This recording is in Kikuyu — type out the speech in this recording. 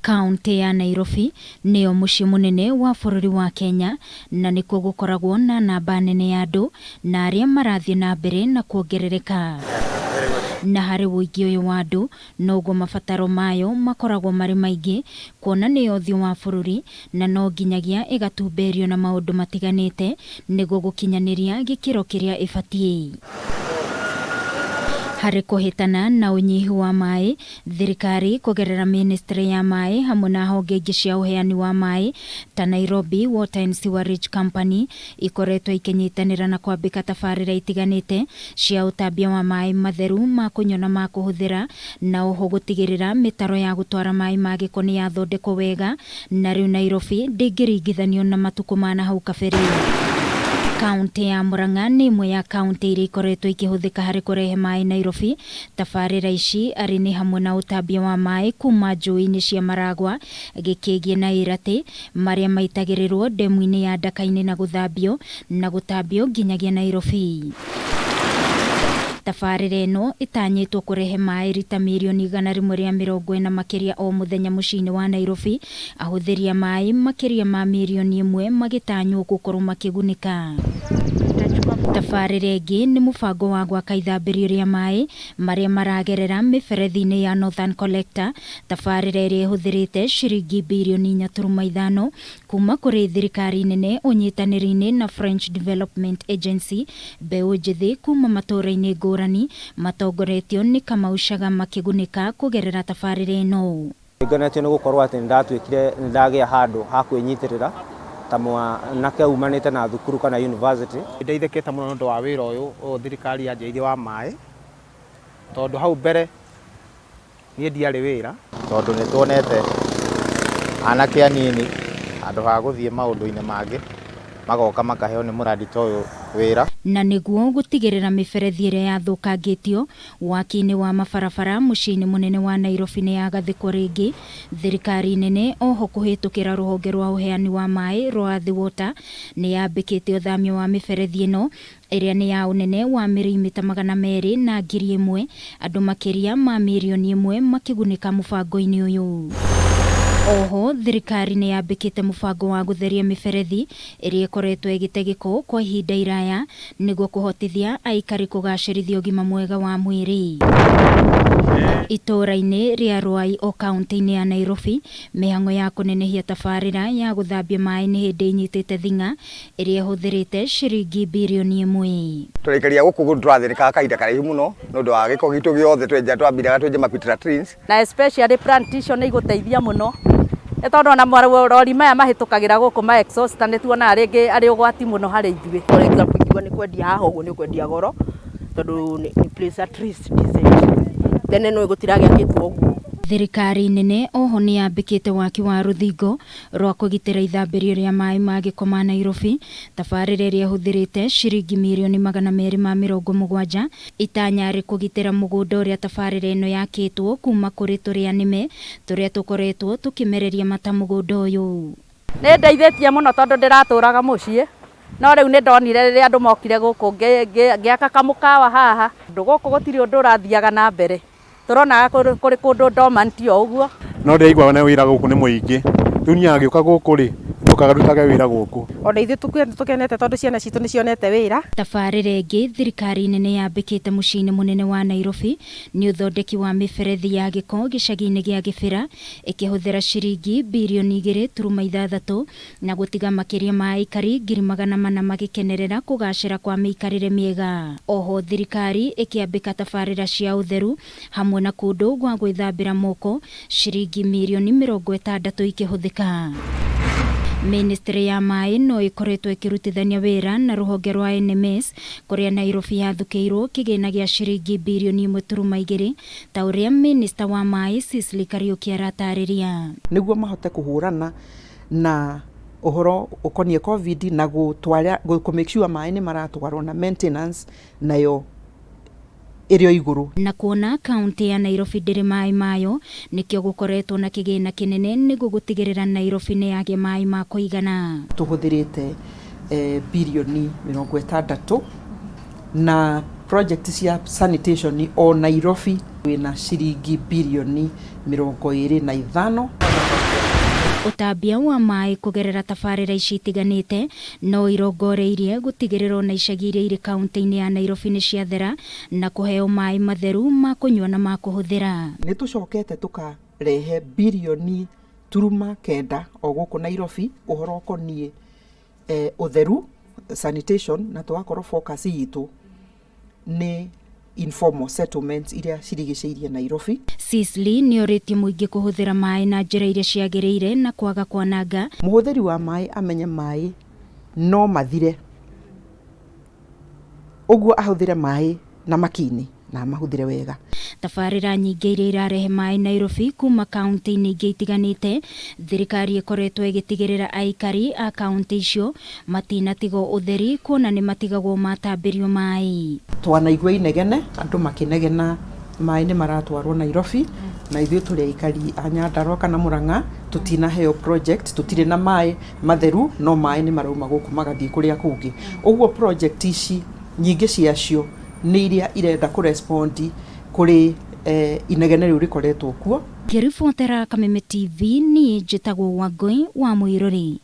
Kauntĩ ya Nairobi nĩyo mũciĩ mũnene wa bũrũri wa Kenya na nĩkuo gũkoragwo na namba nene ya andũ na arĩa marathiĩ na mbere na kuongerereka. Na harĩ ũingĩ ũyũ wa andũ noguo mabataro mayo makoragwo marĩ maingĩ kuona nĩyo ũthiũ wa bũrũri na no nginyagia ĩgatumberio na maũndũ matiganĩte nĩguo gũkinyanĩria gĩkĩro kĩrĩa ĩbatiĩ. Harĩ kũhĩtana na ũnyihu wa maĩ, thirikari kũgerera ministry ya maĩ hamwe na honge ingĩ cia ũheani wa maĩ ta Nairobi Water and Sewerage Company ikoretwo ikĩnyitanĩra na kwambĩka tabarĩra itiganĩte cia ũtambia wa maĩ matheru ma kũnyua na ma kũhũthĩra na oho gũtigĩrĩra mĩtaro ya gũtwara maĩ ma gĩko nĩ yathondekwo wega na rĩu Nairobi ndĩngĩringithanio na matukũ ma nahau kabere. Kauntĩ ya Murang'a nĩ ĩmwe ya kauntĩ iria ikoretwo ikĩhũthĩka harĩ kũrehe maĩ Nairobi. Tabarĩra ici arĩ nĩ hamwe na ũtambia wa maĩ kuma njũĩ-inĩ cia Maragwa, Gĩkĩgiĩ na Ĩratĩ, marĩa maitagĩrĩrwo ndemu-inĩ ya Ndaka-inĩ na gũthambio na gũtambio nginyagia Nairobi. Tabarĩra ĩno ĩtanyĩtwo kũrehe maĩ rita mirioni 140 makĩria o mũthenya mũciĩ-inĩ wa Nairobi, ahũthĩri a maĩ makĩria ma mirioni 1 magĩtanywo gũkorwo makĩgunĩka. Tabarĩra ĩngĩ nĩ mũbango wa gwaka ithambĩrio rĩa maĩ marĩa maragerera mĩberethi-inĩ ya Northern Collector, tabarĩra ĩrĩa ĩhũthĩrĩte ciringi birioni 4.5 kuma kũrĩ thirikari nene ũnyitanĩri-inĩ na French Development Agency. Mbeũ njĩthĩ kuma matũũra-inĩ ngũrani matongoretio nĩ Kamau Chaga makĩgunĩka kũgerera tabarĩra ĩno. Ngenetio nĩ gũkorwo atĩ nĩ ndatuĩkire nĩ ndagĩa handũ ha kwĩnyitĩrĩra ta mwanake umanĩte na thukuru kana university. Ndeithĩkĩte mũno nĩ ũndũ wa wĩra ũyũ thirikari yanjĩrĩirie wa maĩ, tondũ hau mbere niĩ ndiarĩ wĩra. Tondũ nĩ tuonete anake anini handũ ha gũthiĩ maũndũ-inĩ mangĩ magoka makaheo nĩ mũrandi ta ũyũ wĩra. Na nĩguo gũtigĩrĩra mĩberethi ĩrĩa yathũkangĩtio waki-inĩ wa mabarabara mũciĩ-inĩ mũnene wa Nairobi nĩ yagathĩkwo rĩngĩ, thirikari nene oho kũhĩtũkĩra rũhonge rwa ũheani wa maĩ rwa Athi Water nĩ yambĩkĩte ũthamio wa mĩberethi ĩno ĩrĩa nĩ ya ũnene wa mirimita 200,000, andũ makĩria ma mirioni 1 makĩgunĩka mũbango-inĩ ũyũ. Oho thirikari nĩ yambĩkĩte mũbango wa gũtheria mĩberethi ĩrĩa ĩkoretwo ĩgĩte gĩko kwa ihinda iraya nĩguo kũhotithia aikari kũgacĩrithia ũgima mwega wa mwĩrĩ. Itũũra-inĩ rĩa Ruai o kaunti-inĩ ya Nairobi, mĩhang'o ya kũnenehia tabarĩra ya gũthambia maĩ nĩ hĩndĩ ĩnyitĩte thing'a ĩrĩa ĩhũthĩrĩte ciringi birioni 1. Tũraikaria gũkũ tũrathĩnĩkaga kahinda karaihu mũno nĩ ũndũ wa gĩko gitũ gĩothe twenja twambiraga twenje ma pit latrines. Na especially plant icio nĩ igũteithia mũno nĩ tondũ ona marori maya mahĩtũkagĩra gũkũ ma exhauster nĩ tuonaga rĩngĩ arĩ ũgwati mũno harĩ ithuĩ. For example, ingiuga nĩ kwendia haha ũguo nĩ ũkwendia goro tondũ nĩ place at least decent. Tene nĩ gũtiragĩakĩtwo ũguo. Thirikari nene oho nĩ yambĩkĩte waki wa rũthingo rwa kũgitĩra ithambĩrio rĩa maĩ ma gĩko ma Nairobi, tabarĩra ĩrĩa ĩhũthĩrĩte ciringi mirioni 270, itanya arĩ kũgitĩra mũgũnda ũrĩa tabarĩra ĩno yakĩtwo kuma kũrĩ tũrĩa nĩme tũrĩa tũkoretwo tũkĩmereria mata mũgũnda ũyũ. Nĩ ndeithĩtie mũno tondũ ndĩratũraga mũciĩ no rĩu nĩ ndonire rĩrĩa andũ mokire gũkũ ngĩaka kamũkawa haha. Gũkũ gũtirĩ ũndũ ũrathiaga na mbere, tũronaga kũrĩ kũndũ dormant o ũguo. No ndĩraigua na wĩra gũkũ nĩ mũingĩ, rĩu niĩ agĩũka gũkũ rĩ, ndokaga ndutage wĩra gũkũ. Ona ithuĩ tũkenete tondũ ciana citũ nĩ cionete wĩra. Tabarĩra ĩngĩ thirikari nene yambĩkĩte mũciĩ-inĩ mũnene wa Nairobi nĩ ũthondeki wa mĩberethi ya gĩko gĩcagi-inĩ gĩa Gĩbĩra ĩkĩhũthĩra ciringi birioni 2.6 na gũtiga makĩria ma aikari 400,000 magĩkenerera kũgacĩra kwa mĩikarĩre mĩega. Oho thirikari ĩkĩambĩka tabarĩra cia ũtheru hamwe na kũndũ gwa gwĩthambĩra moko ciringi mirioni 60 ikĩhũthĩka. Ministry ya maĩ no ĩkoretwo ĩkĩrutithania wĩra na rũhonge rwa NMS kũrĩa Nairobi yathukĩirwo kĩgĩna gĩa ciringi birioni 1.2 ta ũrĩa minista wa maĩ Sicily Kariuki aratarĩria. Nĩguo mahote kũhũrana na ũhoro ũkoniĩ COVID na gũtwara kũ make sure maĩ nĩ maratwarwo na maintenance nayo ĩrĩ o igũrũ. Na kuona kaunti ya Nairobi ndĩrĩ maĩ mayo, nĩkĩo gũkoretwo na kĩgĩna kĩnene nĩguo gũtigĩrĩra Nairobi nĩ yagĩa maĩ ma kũigana. Tũhũthĩrĩte birioni 60 na project cia sanitation o Nairobi wĩna ciringi birioni 25. Ũtambia wa maĩ kũgerera tabarĩra ici itiganĩte no irongoreirie gũtigĩrĩra ona icagi iria irĩ kaunti-inĩ ya Nairobi nĩ ciathera na kũheo maĩ matheru ma kũnyua na ma kũhũthĩra. Nĩ tũcokete tũkarehe birioni turuma kenda o gũkũ Nairobi ũhoro ũkoniĩ ũtheru, sanitation, na tũgakorwo focus itũ nĩ informal settlements iria cirigicĩirie Nairobi. Sisley nĩ orĩtie mũingĩ kũhũthĩra maĩ na njĩra iria ciagĩrĩire na kwaga kwananga. Mũhũthĩri wa maĩ amenye maĩ no mathire, ũguo ahũthĩre maĩ na makini na amahũthĩre wega. Tabarĩra nyingĩ iria irarehe maĩ Nairobi kuma kaunti-inĩ ingĩ itiganĩte, thirikari ĩkoretwo ĩgĩtigĩrĩra aikari a kaunti icio matinatigwo ũtheri kuona nĩ matigagwo matambĩrio maĩ. Twanaigua inegene, andũ makĩnegena maĩ nĩ maratwarwo Nairobi, na ithuĩ tũrĩ aikari a Nyandarua kana Murang'a tũtinaheo project, tũtirĩ na maĩ matheru, no maĩ nĩ marauma gũkũ magathiĩ kũrĩa kũngĩ. Ũguo project ici nyingĩ ciacio nĩ iria irenda kũrespondi kũrĩ inegene rĩu rĩkoretwo kuo. Ngĩribotera Kameme TV, niĩ njĩtagwo Wangũi wa Mũirũrĩ.